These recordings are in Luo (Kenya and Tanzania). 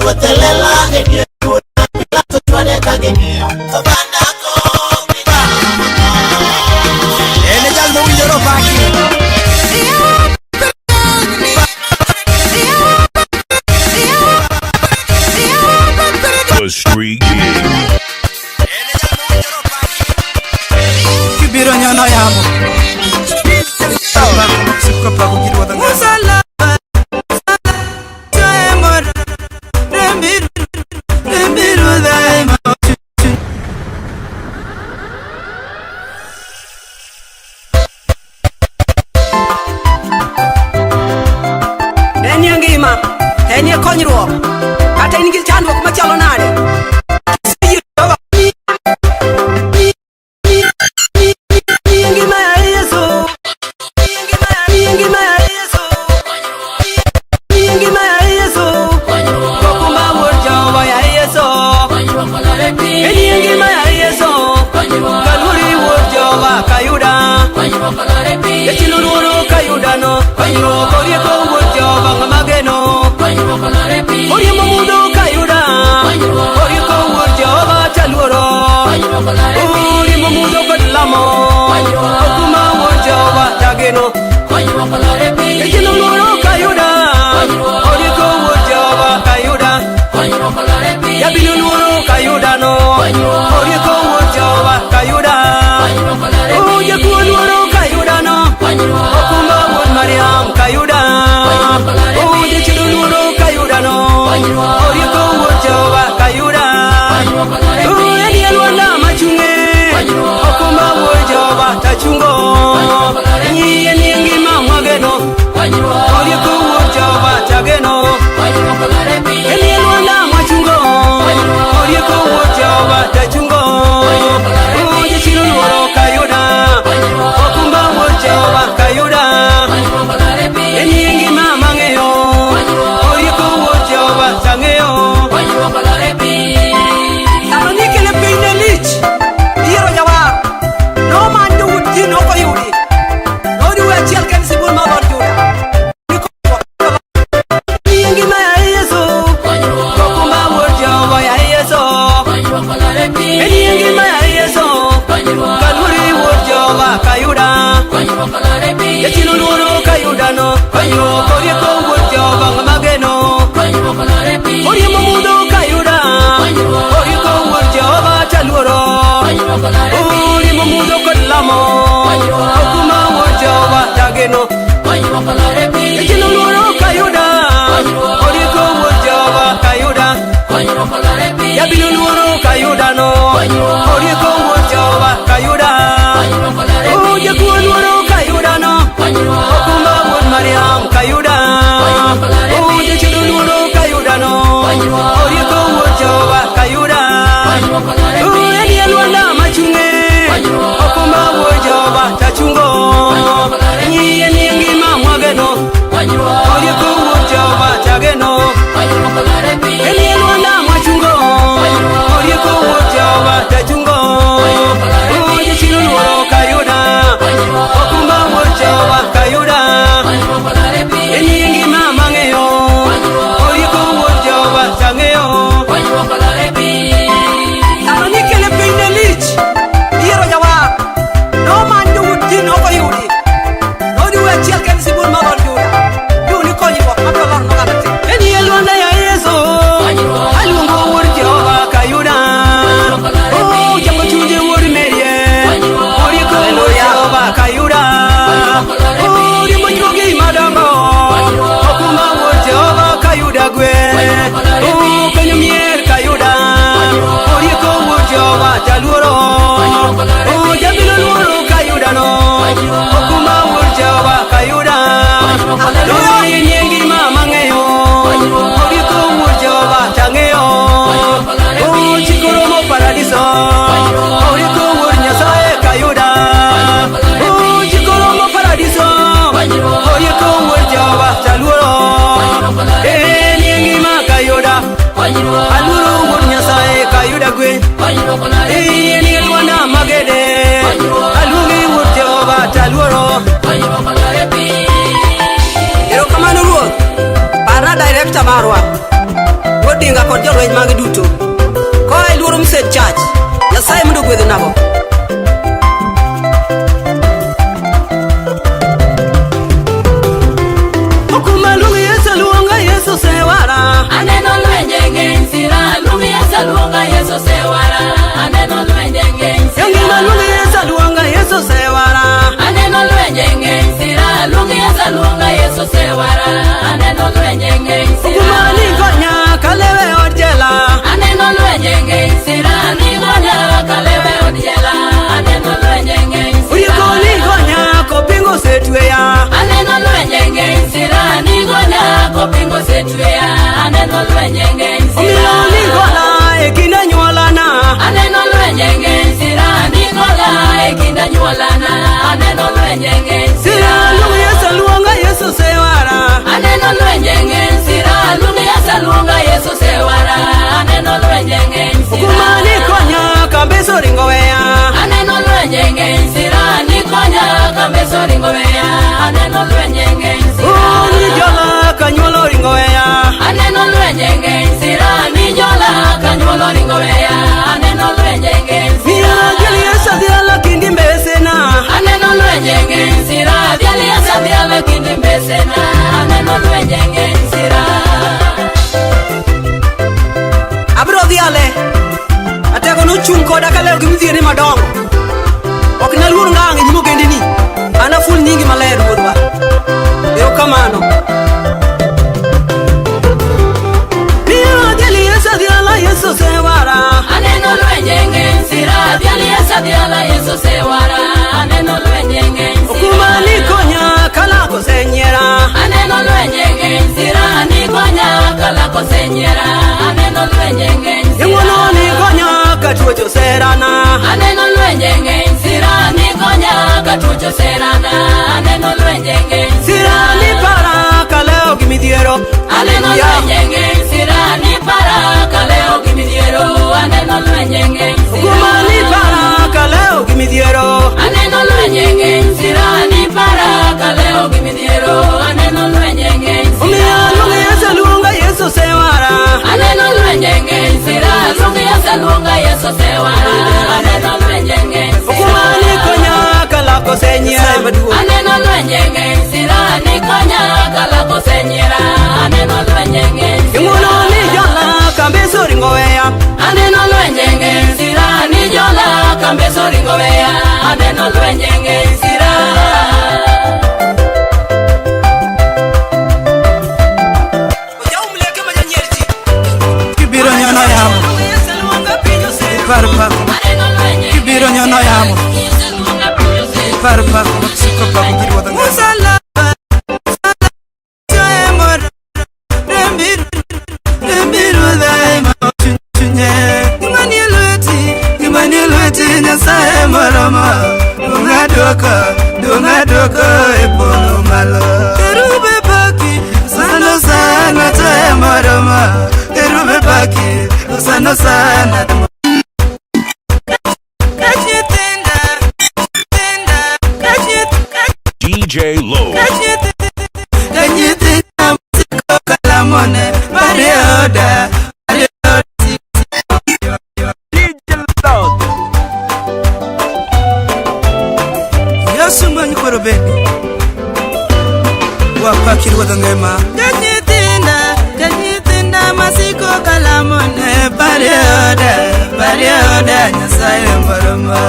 Ruoth e lela e dier kuda, Pilato chwade ka ging'iyo. Oganda kok ni En e jal mowinjore opaki. The Street King. En e jal mowinjore opaki. Kibiro nyono yamo. Siko pako gi ruodh ngima. Musalaba. Enie ngima, enie konyruok. Kata in gi chandruok machalo nade. Ngima ya Yesu. Ngima ya Yesu. Ngima ya Yesu. Okumba wuod Jehova ya Yesu. Enie ngima ya Yesu. Kaluori wuod Jehova kayuda. Jachien oluoro kayudano. Konyruok orieko wuod Jehova ng'ama geno. Oriembo mudho kayuda. Orieko wuod Jehova taluoro. Oriembo mudho kod lamo. Okuma wuod Jehova tageno. Jachien oluoro kayuda. Orieko wuod Jehova kayuda. Jabilo luoro kayudano. Orieko wuod Jehova kayuda. Oh, jakuo luoro kayudano. Okumba wuod Mariam kayuda. Oh, jachien luoro kayudano. Orieko wuod Jehova kayuda. Oh, enie lwanda machung'e. Okumba wuod Jehova tachungo. Enie ngima mwageno. Orieko wuod Jehova tageno. Enie lwanda mwachungo. Orieko wuod Jehova tachungo. Oh, jachien oluoro kayuda. Okumba wuod Jehova kayuda. Enie ngima mang'eyo. Orieko wuod Jehova tang'eyo. Ndalo nikele piny ne lich, iyiero jawar. Nomany jout ji nokoyudi. Noriwe achiel kende sibuor mar dhood Juda. Ngima ya Yesu. Okumba wuod Jehova ya Yesu. Enie ngima ya Yesu. Kaluori wuod Jehova kayuda. Jachien oluoro kayudano. Konyruok orieko wuod Jehova ng'ama geno. Oriembo mudho kayuda. Orieko wuod Jehova taluoro. Oriembo mudho kod lamo. Okuma wuod Jehova tageno. Jachien oluoro kayuda. Orieko wuod Jehova kayuda. Jabilo luoro kayudano. Orieko wuod Jehova kayuda. Oh, jakuo luoro kayudano. Okumba wuod Mariam kayuda. Oh, jachien luoro kayudano. Orieko wuod Jehova kayuda. Oh, enie lwanda machung'e. Okumba wuod Jehova tachungo. Enie ngima mwageno. Orieko wuod Jehova tageno. Enie lwanda mwachungo. Orieko wuod Jehova tachungo. Oh, jachien oluoro kayuda. Okumba wuod Jehova kayuda. Enie ngima mang'eyo. Orieko wuod Jehova tang'eyo. Ndalo nikele piny ne lich, iyiero jawar. Nomany jout ji nokoyudi. Noriwe achiel kende sibuor mar dhood Juda. Duni konyruok mabiro loro noganda te. Enie lwanda ya Yesu. Aluongo wuod Jehova kayuda. Oh, jango chunje wuod Merie. Orieko wuod Jehova kayuda. Oh, riembo juogi madongo. Okumba wuod Jehova kayuda gwe. Oh, konyo mier kayuda. Orieko wuod Jehova jaluoro. Oh, jabilo luoro kayudano. Okumba wuod Jehova kayuda. Haleluya, enie ngima mang'eyo. Orieko wuod Jehova tang'eyo. Oh, chikoromo paradiso. Orieko wuod Nyasaye kayuda. Oh, chikoromo paradiso. Orieko wuod Jehova taluoro. Enie ngima kayuda. Aluoro wuod Nyasaye kayuda gwe. Enie lwanda magede. Aluongi wuod Jehova taluoro. Erokamano ruoth. Parna director marwa. Wuod Odinga kod jolweny mage duto. Koa e Luoro Msed Church, Nyasaye mondo ogwedhnago. Okuma luong Yesu luonga Yesu osewara. Aneno lwenje ng'eny sira, luong Yesu luonga Yesu osewara. Aneno lwenje ng'eny sira. Jangima luong Yesu luonga Yesu osewara. Aneno lwenje ng'eny sira, luong Yesu luonga Yesu osewara. Aneno lwenje ng'eny sira. Okuma ni konya kalewe od jela. Aneno lwenje ng'eny sira, nigonya kalewe od jela. Aneno lwenje ng'eny sira. Orieko ni konya kopingo osetweya. Aneno lwenje ng'eny sira, nigonya kopingo osetweya. Aneno lwenje ng'eny sira. Omiyo ni gola e kind anyuolana. Aneno lwenje ng'eny sira, nigola e kind anyuolana. Aneno lwenje ng'eny Sira sira. luong Yesu luonga Yesu osewara. Aneno lwenje ng'eny sira, luong Yesu luonga Yesu osewara. Aneno lwenje ng'eny sira. Okuma ni konya kambeso ringo weya. Aneno lwenje ng'eny sira, nikonya kambeso ringo weya. Aneno lwenje ng'eny sira. Ni jola kanyuolo ringo weya. Aneno lwenje ng'eny sira, ni jola kanyuolo ringo weya. Aneno lwenje ng'eny sira. Miyo dhial Yesu adhiala kindi mbesena. Aneno lwenje ng'eny sira, dhial Yesu adhiala kindi mbesena. Aneno lwenje ng'eny sira. Abiro dhiale. Atego nochung' koda kalewo gi midhiere madongo. Ok naluor ngang' e nyim ogendini. Anaful nyingi maler ruodhwa. Erokamano. Miyo dhial Yesu adhiala Yesu osewara. Aneno lwenje ng'eny sira, dhial Yesu adhiala Yesu osewara. Aneno lwenje ng'eny sira. Okuma ni konya kalako osenyiera. Aneno lwenje ng'eny sira, nikonya kalako osenyiera. Aneno lwenje ng'eny sira. Ing'wono ni konya ka tuoche oserana. Aneno lwenje ng'eny sira, nikonya ka tuoche oserana. Aneno lwenje ng'eny Sira ni para kalewo gi midhiero. Aneno Hallelujah. lwenje ng'eny sira, ni para kaleo gi midhiero. Aneno lwenje ng'eny sira. Okuma ni para kalewo gi midhiero. Aneno lwenje ng'eny sira, ni para kaleo gi midhiero. Aneno lwenje ng'eny sira. Omiyo luong Yesu luonga Yesu osewara. Aneno lwenje ng'eny sira, luong Yesu luonga Yesu osewara. Aneno lwenje ng'eny sira. Okuma ni konya kalako osenyiera. Aneno lwenje ng'eny sira, nikonya kalako osenyiera. Aneno lwenje ng'eny sira. Ing'wono ni jola kambeso ringo weya. Aneno lwenje ng'eny sira, ni jola kambeso ringo weya. Aneno lwenje ng'eny sira. Ojaum leke ma janyier ji. Kibiro nyono yamo Yesu luonga piny osewara. Ipar pak Aneno lwenje Kibiro nyono yamo Yesu luonga piny osewara. Ipar pak Siko pak Gir wadho ngema. Nyasaye moromo Dunga duoko, dunga duoko e polo malo Kerube paki, osana osana to e moromo Kerube paki, osana osana Kanyithinda, nyithinda, kanyithinda DJ Low. Kanyithinda masiko kalamone Marioda, Marioda Yesu many koro bende Wapaki ruodh ngima Kanyithinda, kanyithinda masiko kalamone Marioda, Marioda Nyasaye moromo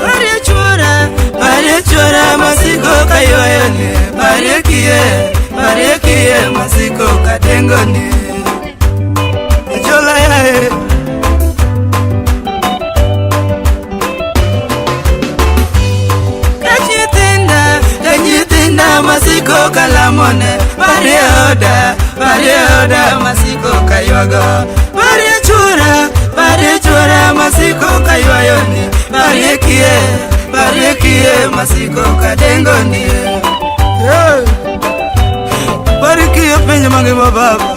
Mario chuora, Mario chuora masiko kaywayone Mario kiye, Mario kiye masiko kadengone Ajola yae Kanyithinda, kanyithinda masiko kalamone Marioda, Marioda masiko kaywago Mario chuora, Mario chuora masiko kaywayone Mario kiye, Mario kiye masiko kadengone Hey! Barikiyo piny mangima baba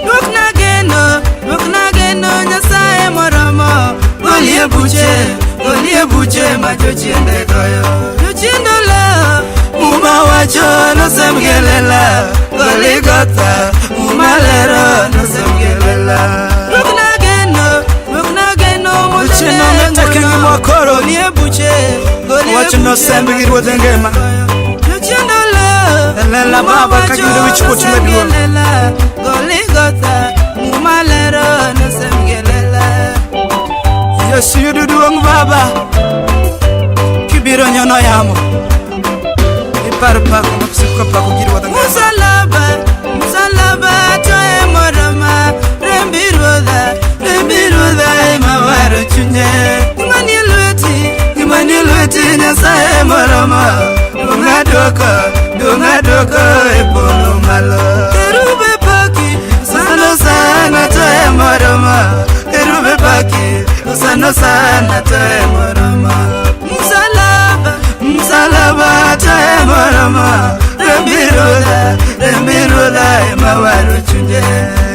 Dwokna geno, dwokna geno Nyasaye moromo Golie buche, golie buche ma jochiende goyo Jochiende olewo, Muma wacho nosem gi lela. Goligota Umalero Nosemgelela Ruknageno Ruknageno Uchino meteke ngima koro. Golie buche Golie Wachno buche sembe gi ruodh ngima. Jochendolo Lela baba ka giyudo wich kuot maduong'. Nosemgelela Goligota Umalero Nosemgelela Yesu yudo duong' baba kibiro nyono yamo ipar pako mapsiko pako gi ruodh ngima. Musalaba, musalaba to emoroma rembi ruodha, rembi ruodha ema waro chunye. Gimanie lweti, gimanie lweti Nyasaye moroma, duong' aduoko, duong' aduoko e polo malo. Kerube paki, sana sana to emoroma, kerube paki, sana sana to emoroma. Msalaba, msalaba to emoroma, rembi ruodha, rembi ruodha ema waro chunye.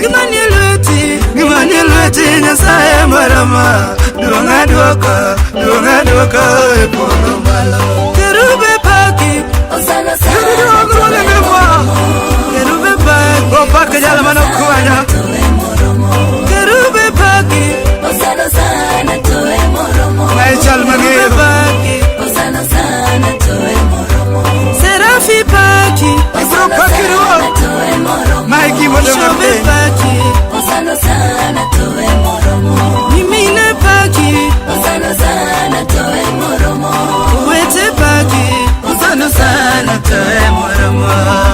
Gimanie lweti, gimanie lweti Nyasaye moroma, duong' aduoko, duong' aduoko e polo malo. Kerube paki, Osana Yudo sana duong' ruodh ngima. kerube paki, Opak jal manokwanya. toe moromo kerube paki, Osana sana toe moromo Mae chal kerube mang'eyo. paki, Osana sana toe moromo serafi paki, Ibiro Osana paki sana ruoth. toe moromo Mae gima odong' e shobe piny. paki, Osana sana toe moromo nyimine paki, Osana sana toe moromo owete paki, Osana sana toe moromo,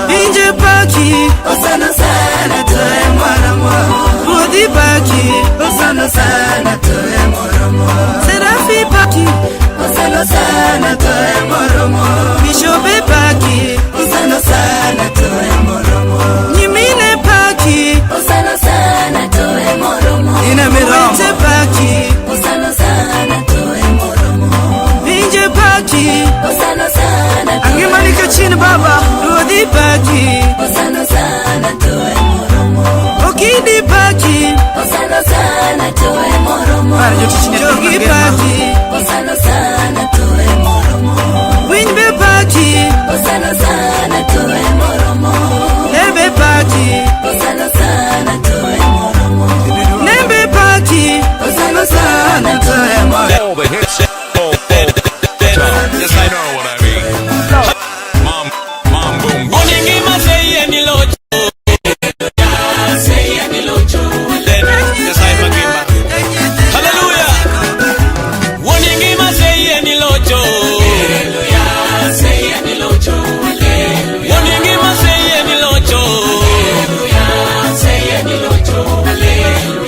pinje paki, Osana sana toe moromo, ruodhi paki, Osana sana toe moromo serafi paki, Osana sana toe moromo bishobe paki, Osana sana toe moromo nyimine paki, Osana sana toe moromo Ine miromo. owete paki, Osana sana toe moromo pinje paki, Osana sana toe Angima nikech in baba. ruodhi paki, Osana sana toe moromo okidi paki, Osana sana toe moromo Mar jotich ne jogi ngima. paki, Osana sana toe moromo winy be paki, Osana sana toe moromo lembe paki, Osana sana toe moromo nembe paki, Osana sana toe moromo All the hits. All the time. You know what I mean. Mom, mom, boom.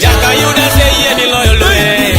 Jaka Yuda seyie ni loyo lweny.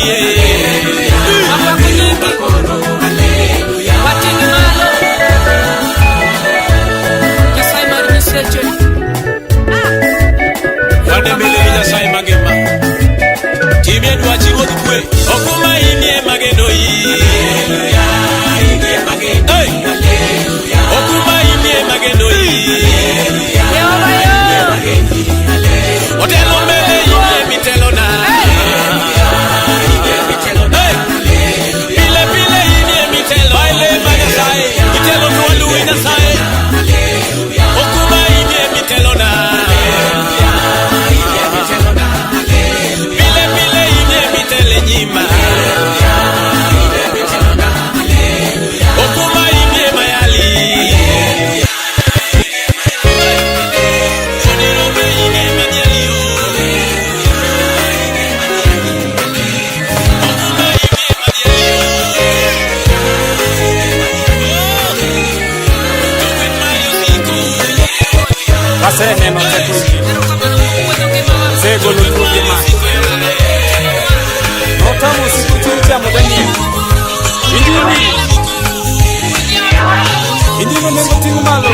iye. Wapako nyingi. Wating'i malo. Nyasaye mar nyiseche. Wadhi mbele gi Nyasaye mangima. Timie dwachi ruodh kwe. Okuma inie mageno iyi. Hey! Okuma inie mageno iyi. Jehova yo. Otelo mbele inie mitelona. Hey! Pile pile inie mitelo. Baile ma Nyasaye. Itelo to waluwi Nyasaye. Okuma inie mitelona. Pile pile inie mitele nyima. Okuma inie mayali. Odirobe inie manyali o. Okuma inie manyali o. Waseneno teko ji. Osegolo tuoche mach. Notamo siku chuny chamo Daniel. Injili. Injili onego ting' malo.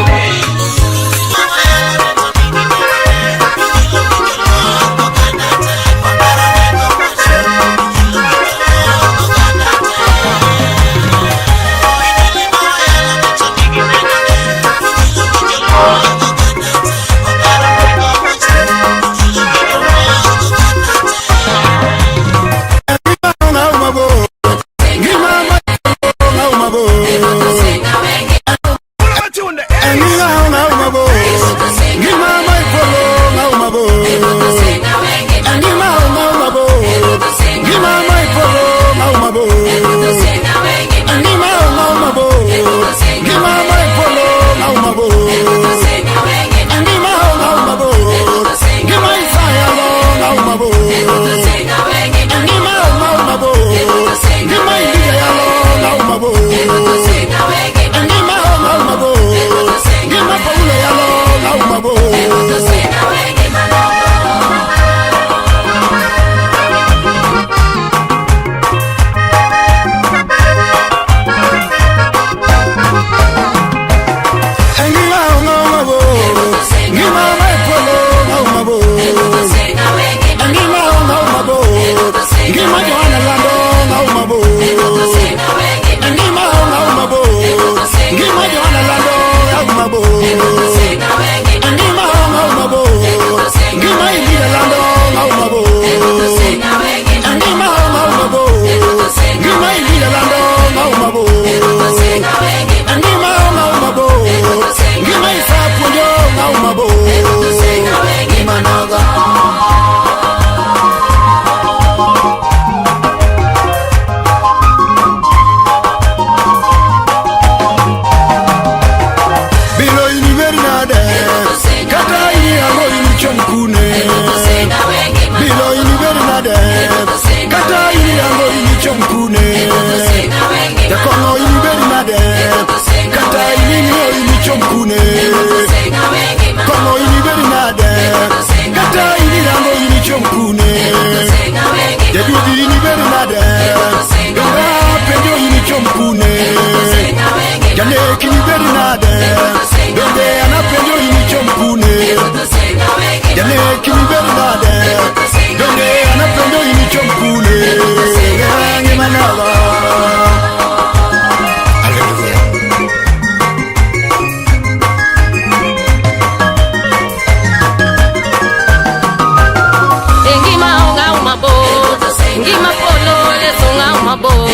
Ngima ong'aw mabor, ngima polo Yesu ng'aw mabor.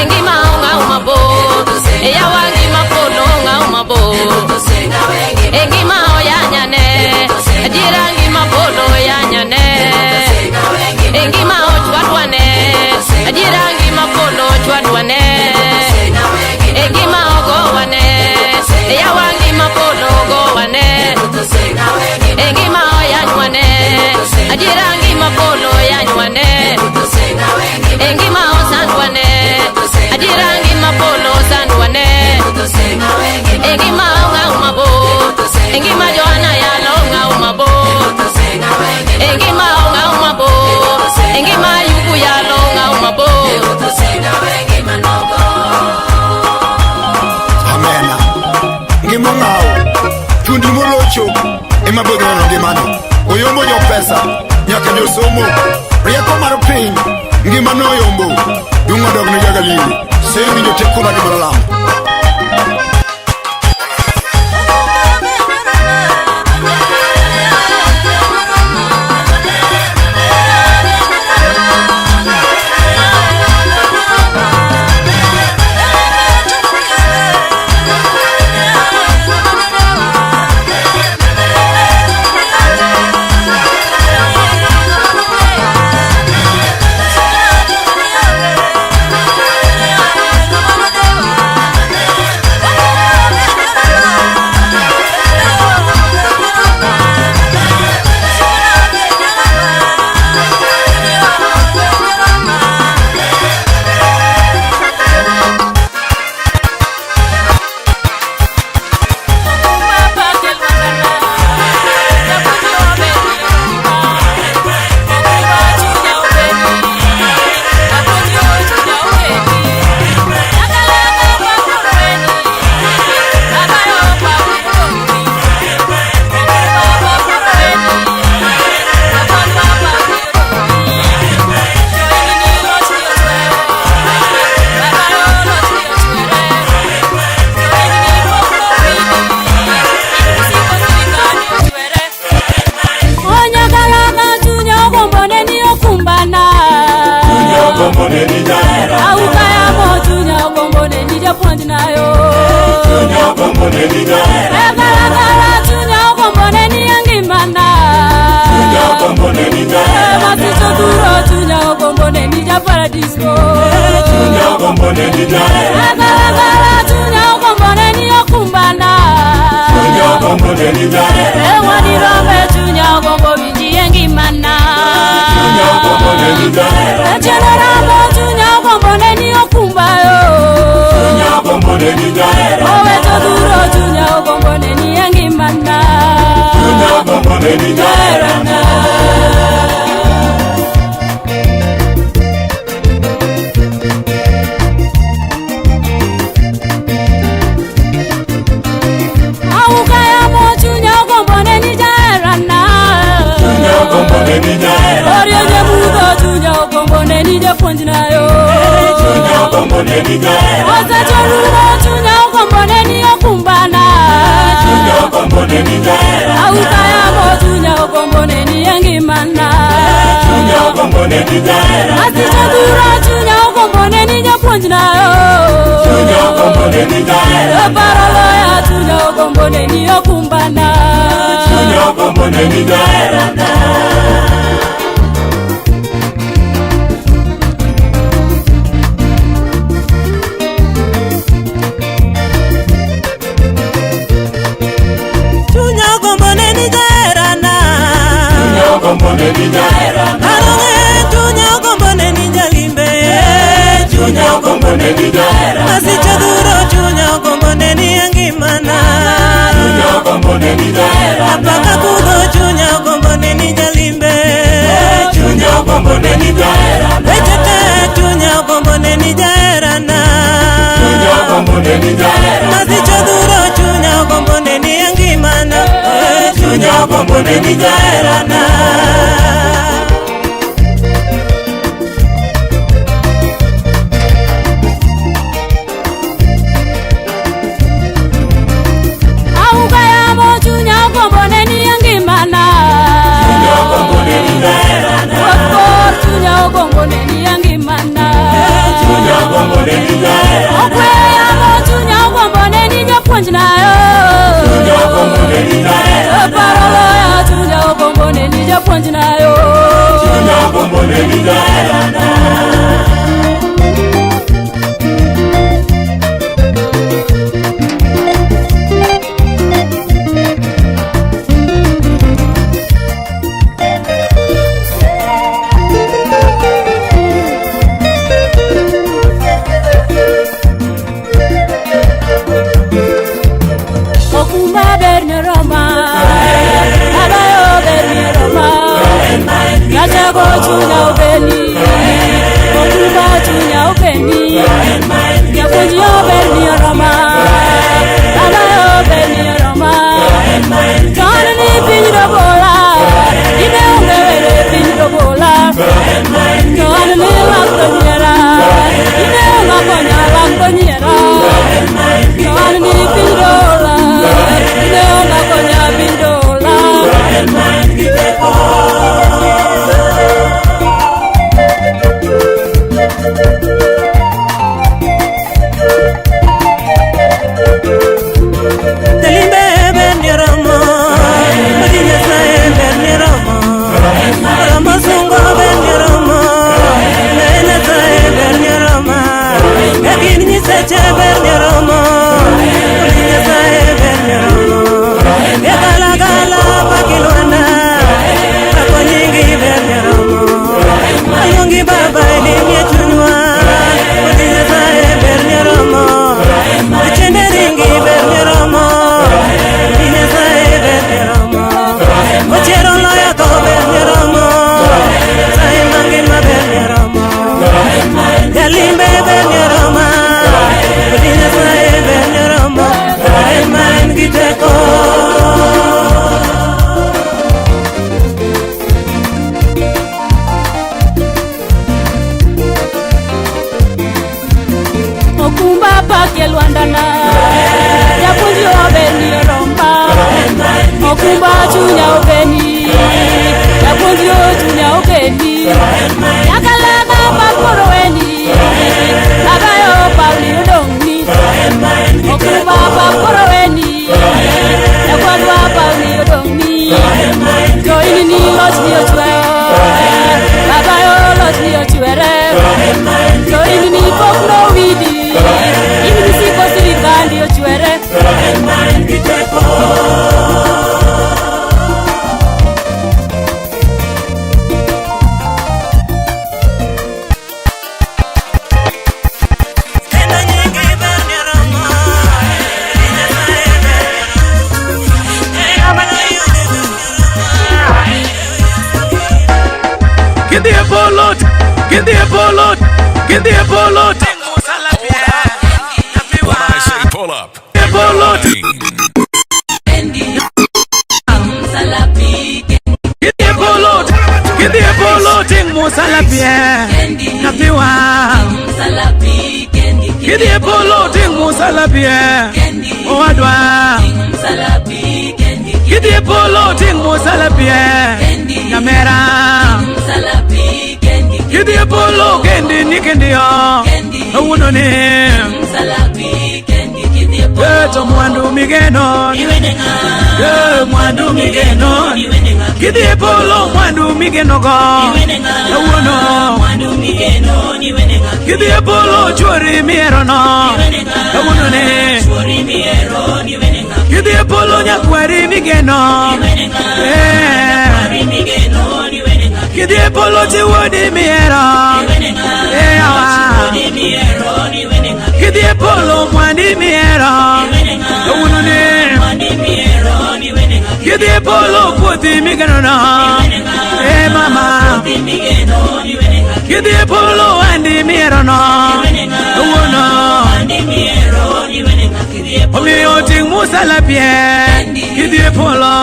Ngima Ema biro neno ngimano. Oyombo jopesa, nyaka josomo. Rieko mar piny, ngima noyombo. Dung' odok ne jagalili. Sewinjo teko mar gimoro. Chunya ubeni. ber nyoroma. Odi Nyasaye ber nyoromo, en ma en gi teko. Okumba pakie lwandana, japuonj obeni oromba. Okumba chunya obeni, japuonj chunya obeni. Nyakalaga pakoro weni, agayo pauni odong'ni. Okumba pakoro weni, jakwadwa pauni odong'ni. To in ni loch ni ochweyo, babayo loch ni ochwere. To in ni pok nowidi, in ni siko sirikandi ochwere. Kendo nyingi ber nyoromo, Odi Nyasaye ber Kidhi e polo, kidhi e polo, kidhi e polo, ting' musalaba. When I say pull up, E polo, kidhi e polo, kidhi e polo, ting' musalaba. Nyapiwa. Kidhi e polo, ting' musalaba. Owadwa. Kidhi e polo, ting' musalaba. Nyamera. Kidhi e polo, kendi ni kendi yo. Awuono ni. To mwandu migeno. Mwandu migeno. Kidhi e polo, mwandu migeno go. Awuono. Kidhi e polo, chuori mihero no. Awuono ni. Kidhi e polo, nyakwari migeno. Kidhi e polo, chi wuodi mihero. Awa. Kidhi e polo, mwandi mihero. Awuono ni. Kidhi e polo, puothi migeno no. Mama. Kidhi e polo, andi mihero no. Awuono. Omiyo ting' musalaba. Kidhi e polo.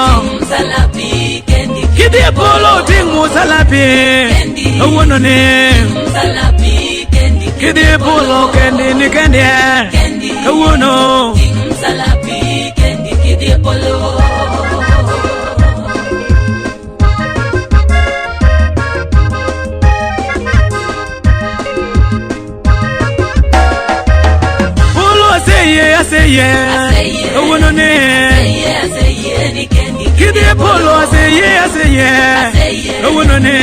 Kidhi e polo, ting' musalaba. Awuono ni. Kidhi e polo, kendi ni kendi. Awuono. Polo aseyie, aseyie. Awuono ni. Kidhi e polo, aseyie, aseyie. Awuono ni.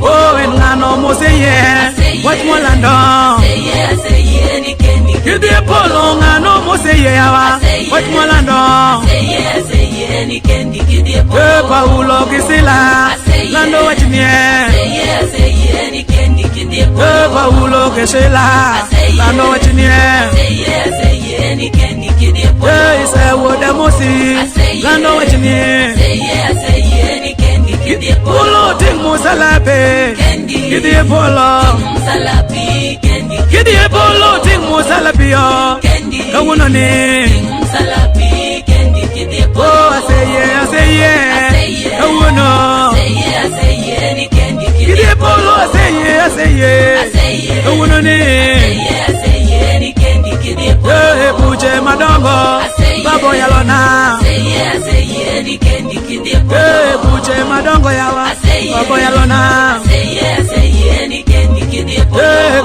Oh, en ng'ano moseyie. Wach mwalando. Kidhi e polo, ng'ano moseyie yawa. Wach mwalando. Paulo gi Sila lando wach nie. Paulo gi Sila lando wach nie. Isewuoda mosi lando wach nie. Polo ting' musalape. Kidhi e polo. Kidhi e polo ting' musalape yo. Kawuono ni. Oh, aseyie, aseyie. Kawuono. Kidhi e polo, aseyie, aseyie. Kawuono ni. Buche madongo. Babo yalona. Buche madongo yawa. Babo yalona.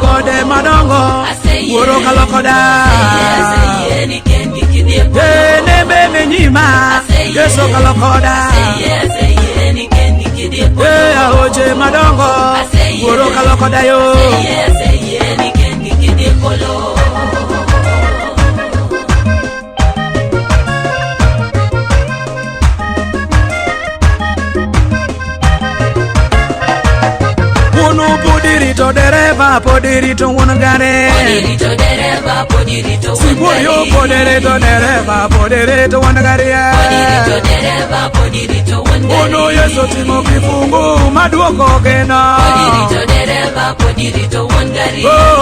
Gode madongo. Wuoro kalokoda. Nembe menyima. Yesu kalokoda. Aoche madongo. Wuoro kalokoda yo. Unu podirito dereva, podirito wuon gari. Sibuor yo podirito dereva, podirito wuon gari. Unu Yesu ting'o kifungu maduoko geno.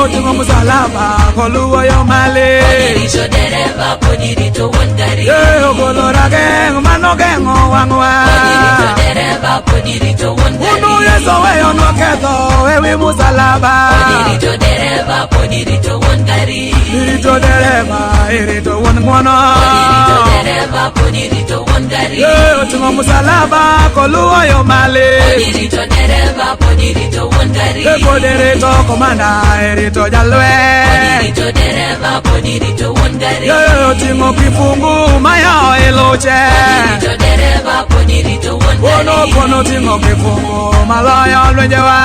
Oting'o musalaba koluwo yo male. Irito dereva pod irito wuon gari. Ogolo rageng' manogeng'o wang'wa. Irito dereva pod irito wuon gari. Unu Yesu weyonwa ketho ewi musalaba. Irito dereva pod irito wuon gari. Irito dereva, irito wuon ng'wono. Irito dereva pod irito wuon gari. Oting'o musalaba koluwo yo male. Irito dereva pod irito wuon gari. Pod irito komanda, irito jalweny. Irito dereva pod irito wuon gari. Oting'o kifungu mayo iluche. Irito dereva pod irito wuon gari. Ono kono oting'o kifungu maloyo lwenjewa.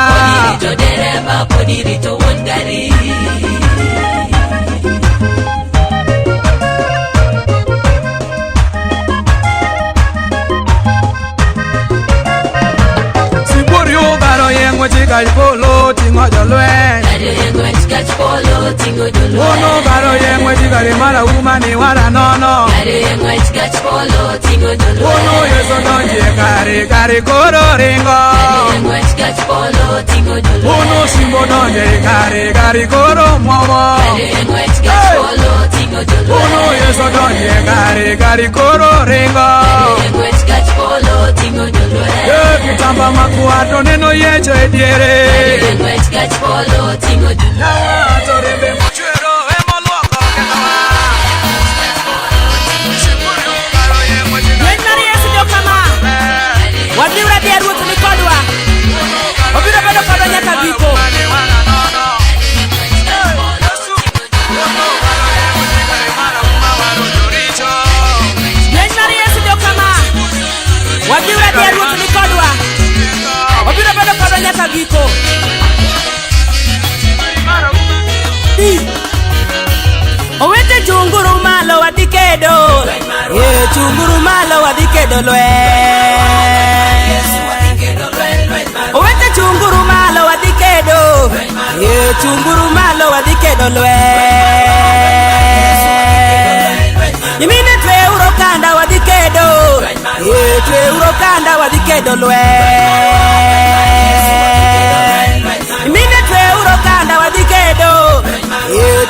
Irito dereva pod irito wuon gari. Sibuor yugaro yeng'we chigach polo ting'o jolweny. Gari oyengo e gach polo ting'o jolweny. Ono garo yeng'we chigari marauma ni wara nono. Gari oyengo e gach polo ting'o jolweny. Ono Yesu donjie gari, gari koro ringo. Gari oyengo e gach polo ting'o jolweny. Ono simbo donje gari, gari koro mwomo. Gari oyengo e gach polo ting'o jolweny. Ono Yesu donje gari, gari koro ringo. Gari oyengo e gach polo ting'o jolweny. Kitamba makwar to neno yiecho e diere. Gari oyengo e gach polo ting'o jolweny. To rembe mochwero emoluoko kethowa. Lweny mar Yesu jo kama. Wadhiuru adhiya Ruoth ni kodwa. Obiro bedo kodwa nyaka giko. Lweny mar Yesu jo kama. Wadhiuru adhiya Ruoth ni kodwa. Obiro bedo kodwa nyaka giko. Owete chunguru malo wadhi kedo. Chunguru malo wadhi kedo lweny. Owete chunguru malo wadhi kedo. Chunguru malo wadhi kedo lweny. Nyimine tweuru kanda wadhi kedo. Tweuru kanda wadhi kedo lweny. Nyimine tweuru kanda wadhi kedo.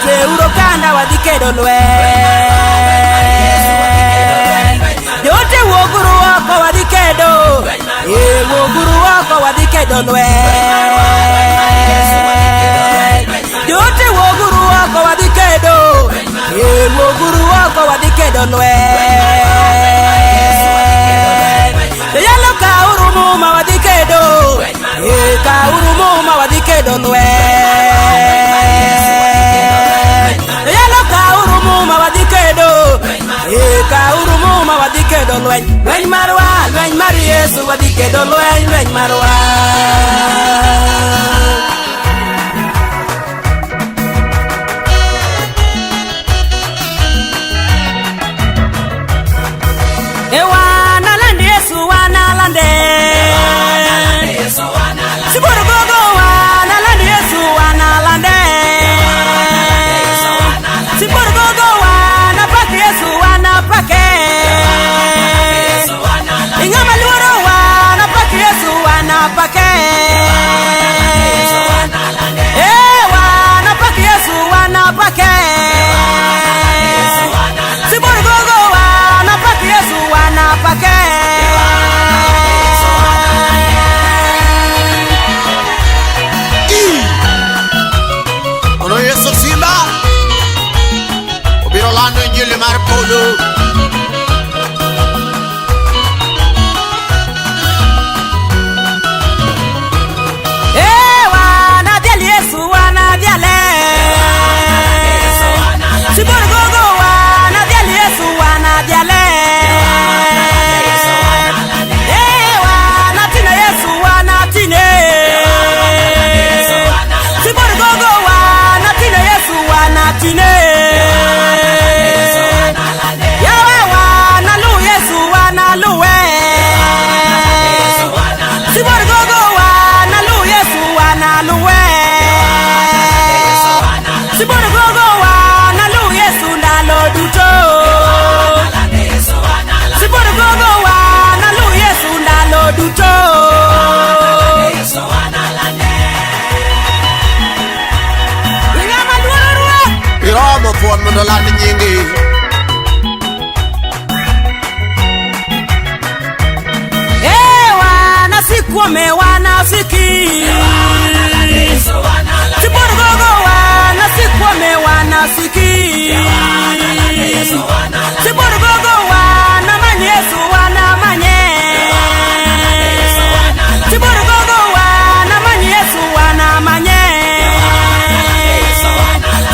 Tweuru kanda wadhi kedo lweny. Jote wuoguru oko wadhi kedo. Wuoguru oko wadhi kedo lweny. Jote wuoguru oko wadhi kedo. Wuoguru oko wadhi kedo lweny. Joyalo kauru muma wadhi kedo. Kauru muma wadhi kedo lweny. Joyalo kauru muma wadhi kedo. Kauru muma wadhi kedo lweny. Lweny marwa, lweny mar Yesu wadhi kedo lweny, lweny marwa. Wana lande Yesu wana lande. Siburu gogo wana lande Yesu wana lande. Siburu gogo wana pake Yesu wana pake. Ingama luoro wana pake Yesu wana pake. Wana pake Yesu wana pake. Siburu gogo wana pake Yesu wana pake. Ono Yesu simba obiro lando injili mar polo. Wana dhial Yesu wana dhiale. Siburu gogo wana dhial Yesu wana dhiale. Wana tine Yesu wana tine. Siburu gogo wana tine Yesu wana tine. Mondo land nyingi. Ewa nasikuome wanafiki Tiborgogo wanasikuome wanafiki Tiborgogo wanamanye Yesu wanamanye Tiborgogo wanamanye Yesu wanamanye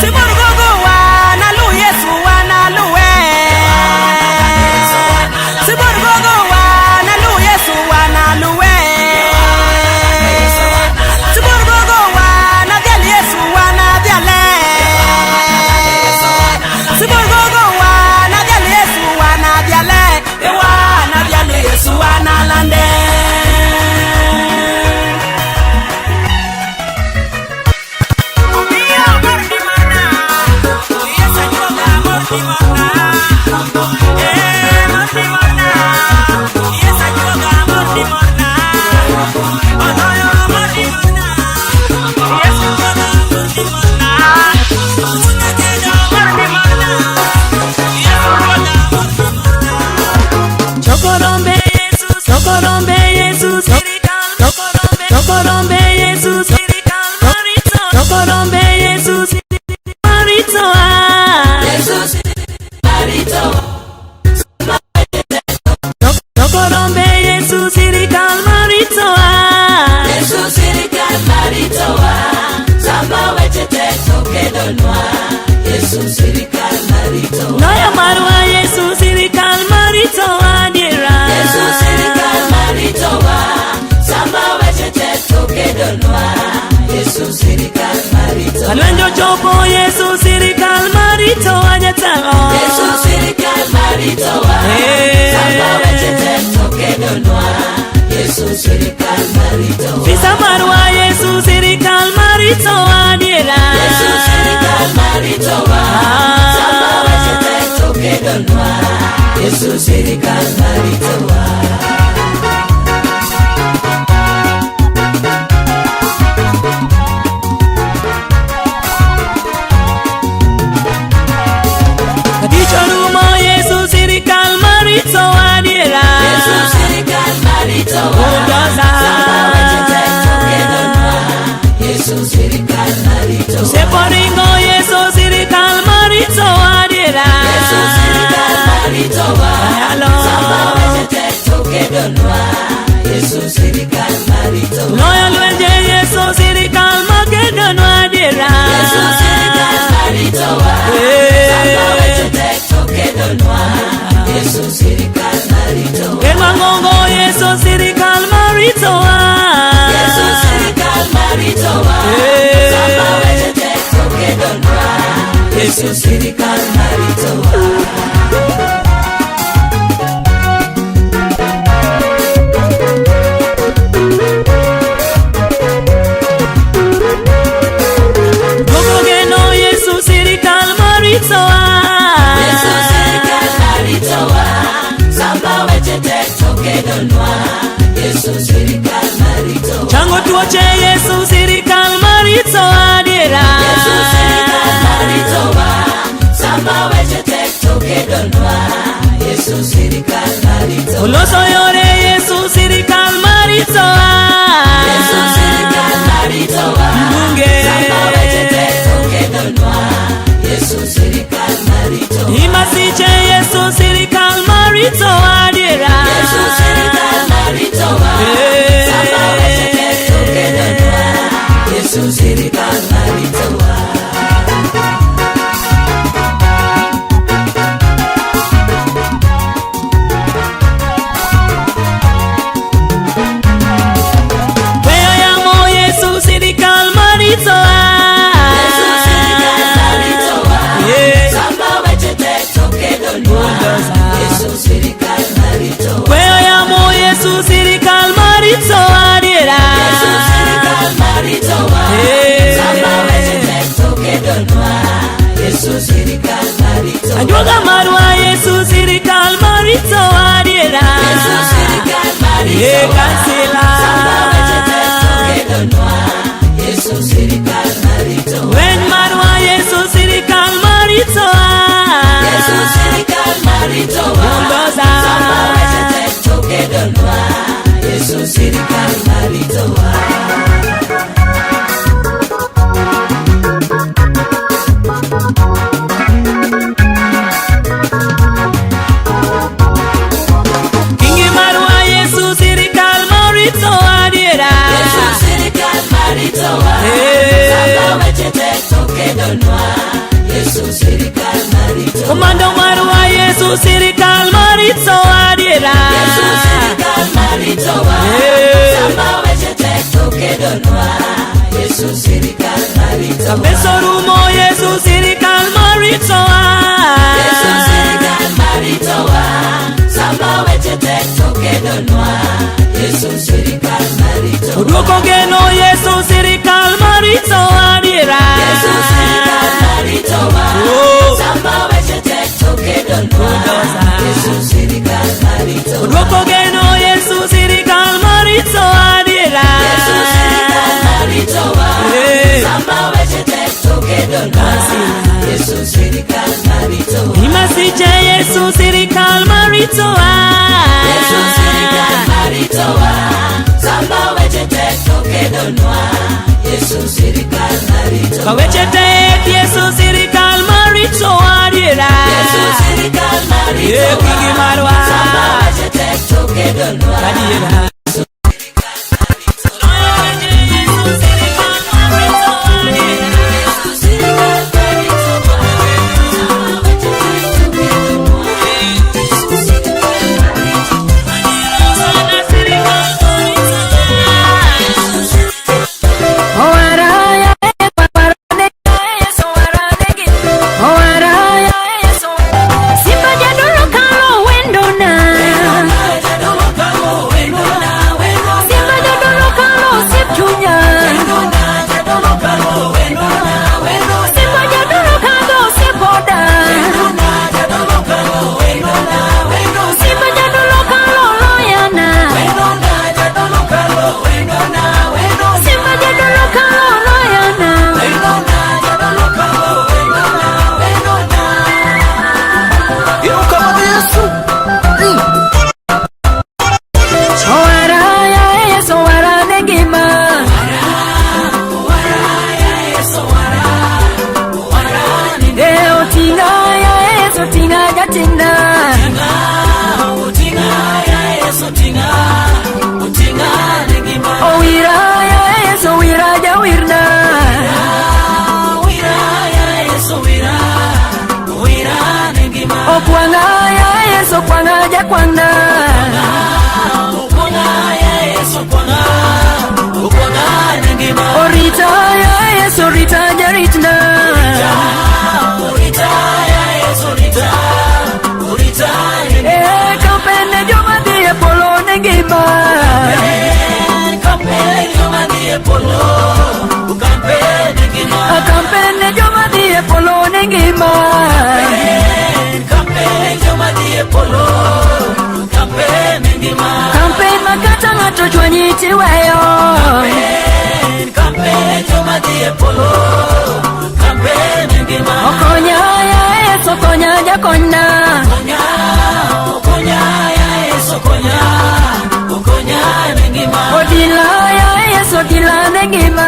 Tiborgogo wanalu Yesu wanaluwe Tiborgogo wanalu Yesu wanaluwe Tiborgogo wanadhial Yesu wanadhiale Tiborgogo wanadhial Yesu wanadhiale Wanadhial Yesu wanalande. Chokorombe Jesus, Chokorombe Jesus, Chokorombe Jesus, Chokorombe Jesus, Marito, Jesus, Marito. Chokorombe Jesus, Sirikal Marito, Jesus, Sirikal Marito, Samba wechete tokedonwa, Jesus, Sirikal Marito. Noya Marwa, Jesus, Sirikal Marito, Adira. Jesus, Sirikal Marito, Samba wechete tokedonwa, Jesus, Sirikal Marito. Alwenjo chopo, Jesus, Sirikal Marito, Anyatalo. Jesus, Sirikal Marito, Samba wechete tokedonwa, Jesus, Sirikal Marito. Fisa Marwa, Jesus, Sirikal Marito, Adira. Jesus, Sirikal Marito, Samba wechete tokedonwa, Jesus, Sirikal Marito. Dicho rumo Yesu sirikal marito adiera. Yesu sirikal marito. Bulldozer. Samba wechete tokedonwa. Yesu sirikal marito. Seporingo Yesu sirikal marito adiera. Yesu sirikal marito. Samba wechete tokedonwa. Yesu sirikal marito. Loyal wenje Yesu sirikal makedonwa adiera. Yesu sirikal marito. Samba wechete tokedonwa. Yesu sirikal marito. Emangongo Yesu sirikal marito. Yesu sirikal marito. Samba wechete tokedonwa. Yesu sirikal marito. Gogogeno Yesu sirikal marito. Yesu sirikal marito. Samba wechete tokedonwa. Yesu sirikal marito. Chango tuoche Yesu sirikal marito adiera. Yesu sirikal marito. Samba wechete tokedonwa. Yesu sirikal marito. Oloso yore Yesu sirikal marito. Yesu sirikal marito. Mbunge. Samba wechete tokedonwa. Yesu sirikal marito. Imasiche Yesu sirikal marito adiera. Yesu sirikal marito. Samba wechete tokedonwa. Yesu sirikal marito. Weyo yamo Yesu sirikal marito. Yesu sirikal marito. Samba wechete tokedonwa. Yesu sirikal marito. Weyo yamo Yesu sirikal marito adiera. Yesu sirikal marito. Samba wechete tokedonwa. Yesu sirikal marito. Ajuoga marwa Yesu sirikal marito adiera. Yesu sirikal marito. Kansila. Samba wechete tokedonwa. Yesu sirikal marito. Wen marwa Yesu sirikal marito. maritowa. Eh. Sama weche tek to kedonwa. Yesu sirikal maritowa. Komando marwa Yesu sirikal marito adiera. Yesu sirikal maritowa. Eh. Sama weche tek to kedonwa. Yesu sirikal maritowa. Beso rumo Yesu sirikal marito. Yesu sirikal maritowa. Sama weche tek to kedonwa. Yesu sirikal maritowa. Oduoko geno Yesu sirikal marito adiera. Yesu sirikal maritowa. Oh. Sama weche tek to kedonwa. Yesu sirikal maritowa. Oduoko geno Yesu sirikal marito adiera. Yesu sirikal maritowa. Eh. Sama weche tek to kedonwa. Yesu sirikal maritowa. Imasiche Yesu sirikal marito. Yesu sirikal maritowa. Sama weche tek to kedonwa. Yesu sirikal maritowa. Kaweche tek Yesu sirikal marito adiera. Yesu sirikal maritowa. Eh, kingi marwa. Sama weche tek to kedonwa. Adiera. Yesu sirikal maritowa. Sama weche tek to kedonwa. Yesu sirikal maritowa. Simba jadolo kalo wendona. Simba jadolo kalo osiep chunya. Simba jadolo kalo osiep oda. Simba jadolo kalo loyana. Simba jadolo kalo loyana. Owara ya Yesu owara ne ngima. Eh, oting'a ya Yesu oting'a jating'na. Owira ya Yesu owira jawirna. Okwang'a ya Yesu okwang'a jakwang'na. Orita ya Yesu orita jaritna. Eh, kampene joma dhi e polo ne ngima. Kampene joma dhi e polo ne ngima. Kampen ma kata ng'ato chwanyi tiweyo. Okonya ya Yesu okonya jakonyna. Odila ya Yesu odila ne ngima.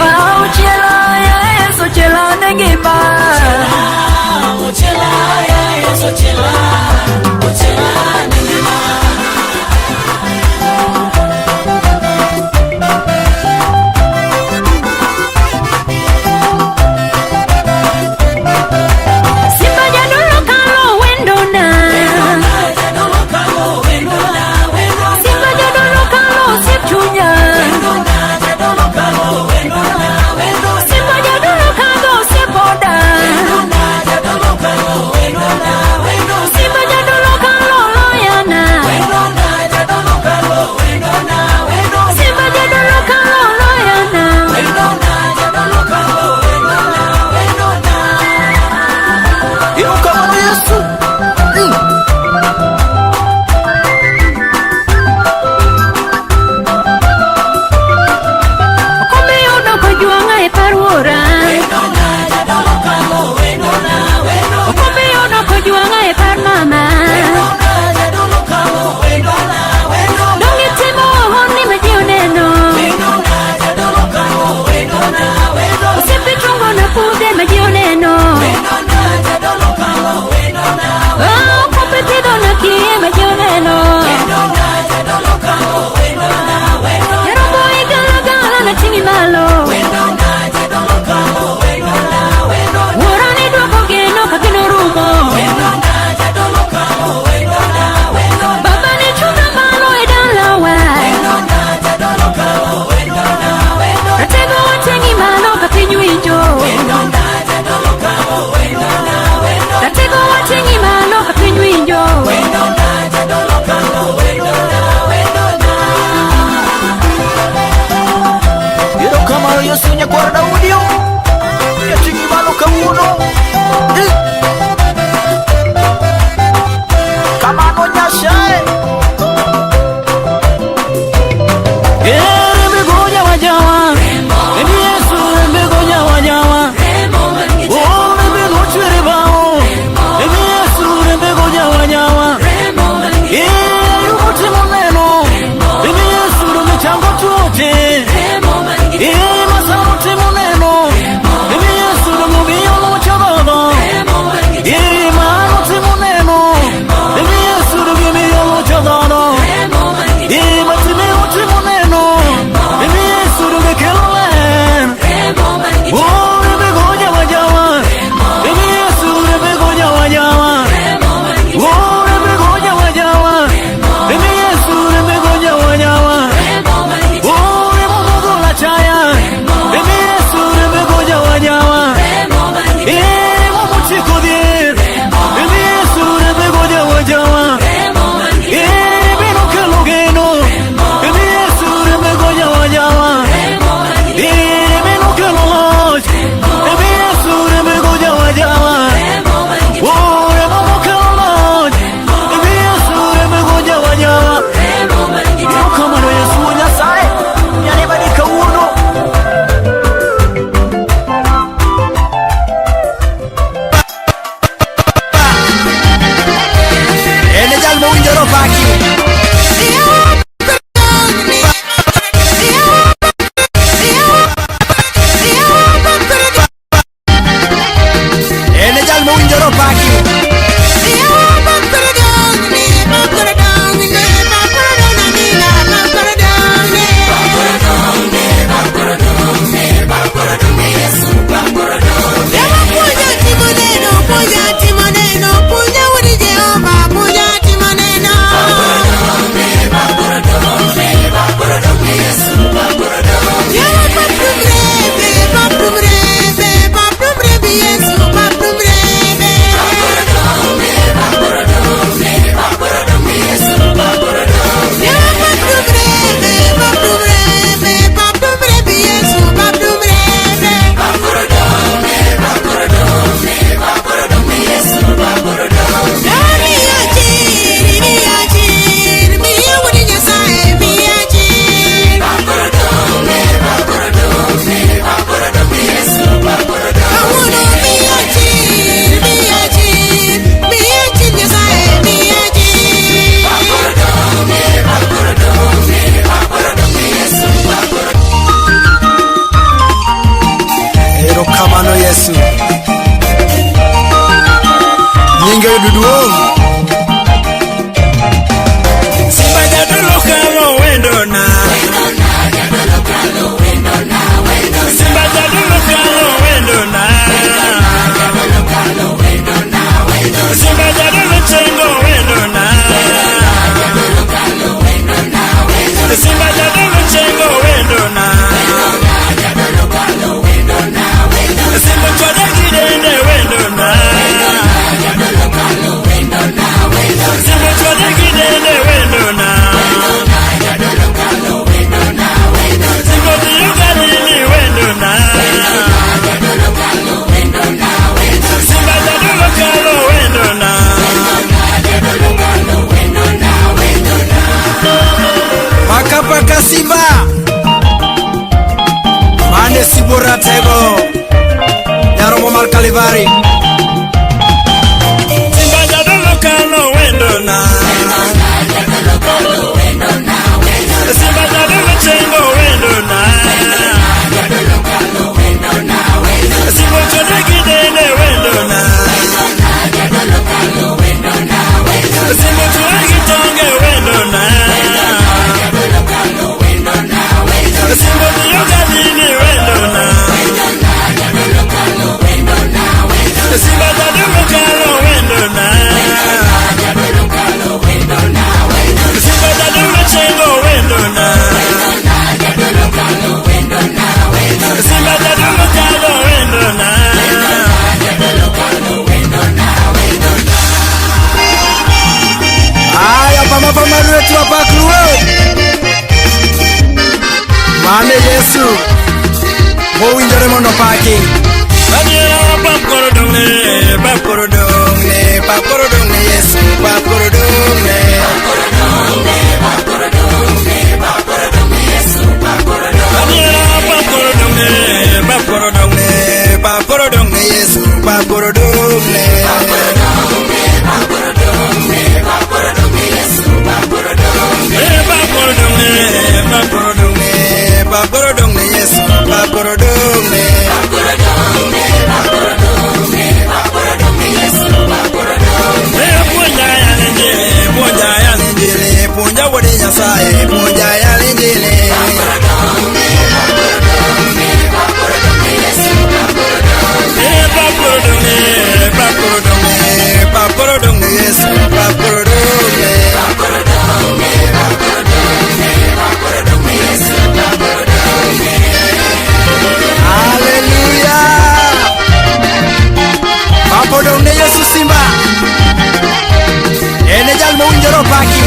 Auchiela ya Yesu chiela ne ngima. Paka paka simba. Mane sibora tego. Nyaromo mar Kalivari. Simba jadolo kalo wendo na. Simba jadolo chengo wendo na. Simba chode gidene wendo na. Simba chode gitonge wendo na. Simba dhiyo galili wendo na. Simba jadolo kalo wendo na. Simba jadolo chengo wendo na. Simba jadolo kalo wendo na. Aya pama pama lwetu apakluwe. Mane Yesu. Mowinjore mondo paki. Adiera pap koro dongne, pap koro dongne, pap koro dongne Yesu, pap koro dongne. Adiera pap koro dongne, pap koro dongne, pap koro dongne Yesu, pap koro dongne. Pap koro dongne, pap koro dongne, pap koro dongne Yesu, pap koro dongne. Puonja yale njili, puonja yale njili, puonja wuod Nyasaye, puonja yale njili. Pap koro dongne, pap koro dongne, pap koro dongne Yesu, pap koro dongne. Haleluya. Pap odong' ne Yesu simba. En e jal mowinjore opaki.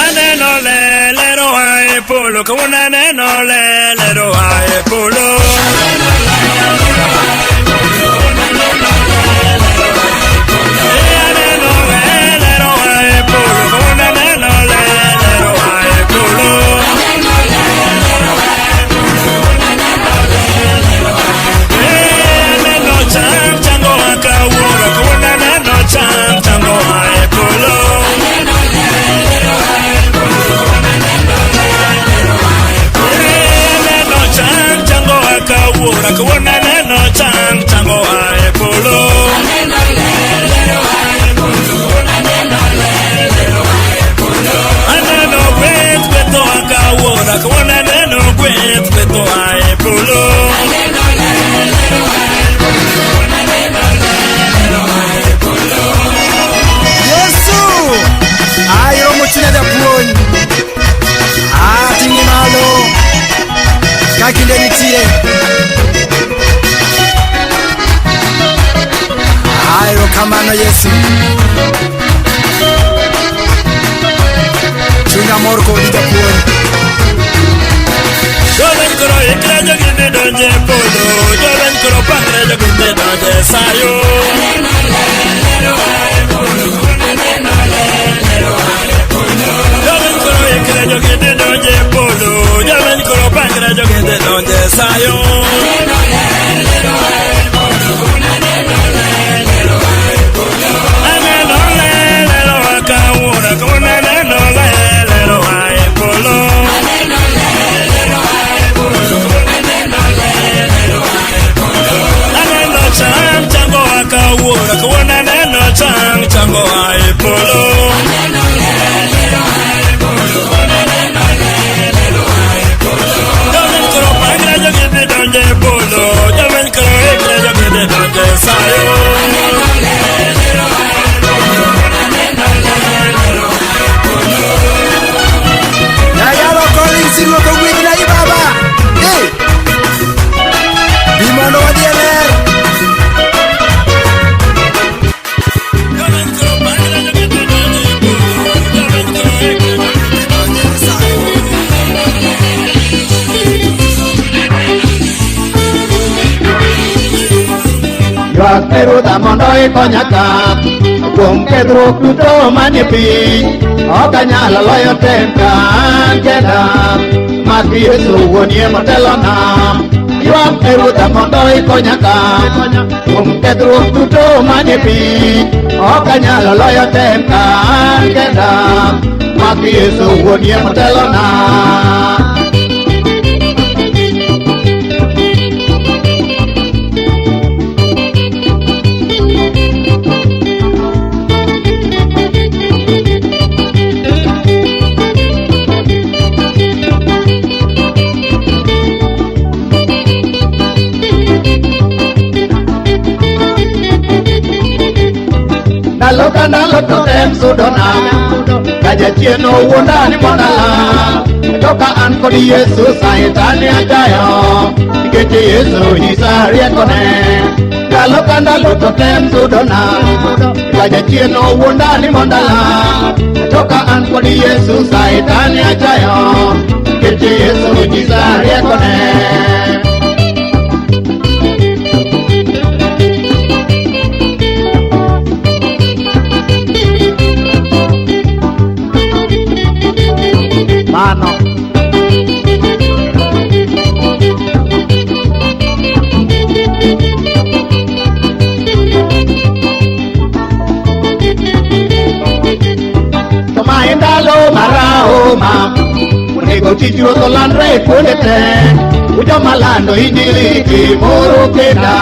Aneno le lero ae polo, kawuono aneno le lero ae polo. Aneno le lero ae polo, kawuono aneno le lero ae polo. Aneno chang chango akawuoro, kawuono aneno chang chango ae polo. Aneno chang chango akawuoro, kawuono aneno chang chango ae polo. Aneno gweth gwetho akawuoro, kawuono aneno gweth gwetho ae polo. Yesu. Airo chunya japuonj. Ating'i malo. Ka kinde nitie. Erokamano Yesu. Chunya mor kodi japuonj. Jolweny koro ikre jogi dhi donje polo, jolweny koro pangre jogi dhi donje sayo. Jolweny koro ikre jogi dhi donje polo, jolweny koro pangre jogi dhi donje sayo. Kawuono aneno chang, chango oa e polo. Jolweny koro pangre jogi dhi donjo e polo. Jolweny koro ikre jogi dhi donjo e sayo. Yayalo Collins Ruoth ogwedhna gi baba. Hey! Bi mondo wadhi e ler. Ywak ne Ruodha mondo ikonya ka kuom kethruok duto manie piny. Ok anyal loyo tem ka an kenda, mak Yesu wuonie motelona. Ywak ne Ruodha mondo ikonya ka kuom kethruok duto manie piny. Ok anyal loyo tem ka an kenda, mak Yesu wuonie motelona. Ndalo ka ndalo to tem sudona ka jachien owuonda ni mondo alal to ka an kod Yesu saitani achayo nikech Yesu nyisa riekone. Ndalo ka ndalo to tem sudona ka jachien owuonda ni mondo alal to ka an kod Yesu saitani achayo nikech Yesu nyisa riekone. Mano. To ma e ndalo marahuma onego tij Ruoth olandre e kuonde te. Ujoma lando injili timuru kinda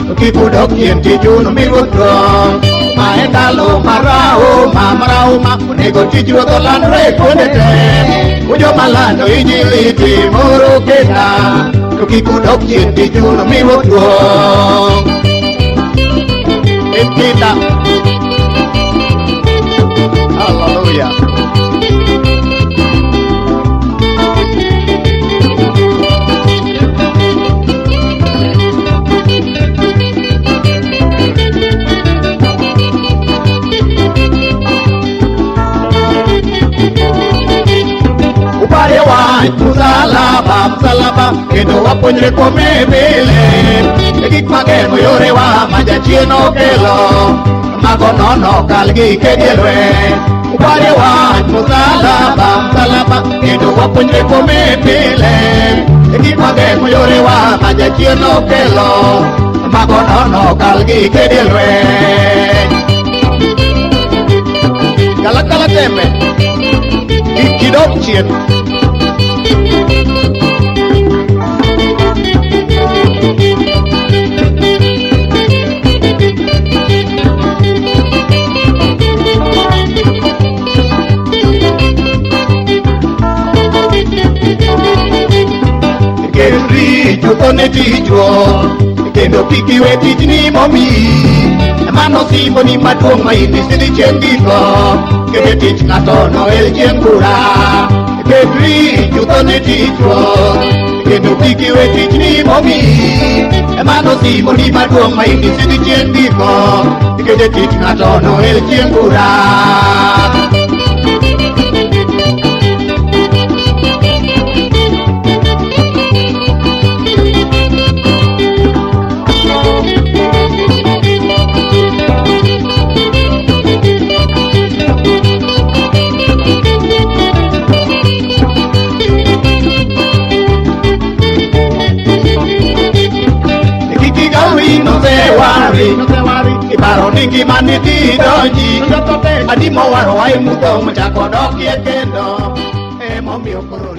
to kik udok chien tijuno mi Ruoth duong'. Ma e ndalo marahuma marahuma onego tij Ruoth olandre e kuonde te. Ujoma lando injili timuru kinda to kik udok chien tijuno mi Ruoth duong'. En kinda. Hallelujah. Upare wach msalaba, msalaba, kendo wapuonjre kuome pile. E gik mageng'o yorewa ma jachien okelo, mago nono kal gi kedi e lweny. Upare wach msalaba, msalaba, kendo wapuonjre kuome pile. E gik mageng'o yorewa ma jachien okelo, mago nono kal gi kedi e lweny. Galakala tembe, kik idog chien. Ketri chutho ne tijwa kendo kik iwe tijni momiyi. Mano simboni maduong' ma in isidhi chieng' giko kendo tich ng'ato noel chieng' bura. Ketri chutho ne tijwa kendo kik iwe tijni momiyi. Mano simboni maduong' ma in isidhi chieng' giko kendo tich ng'ato noel chieng' bura. Iparo ni ngimani dhi donji adi mowaro wa e mudho mochako dokie kendo emomiyo koro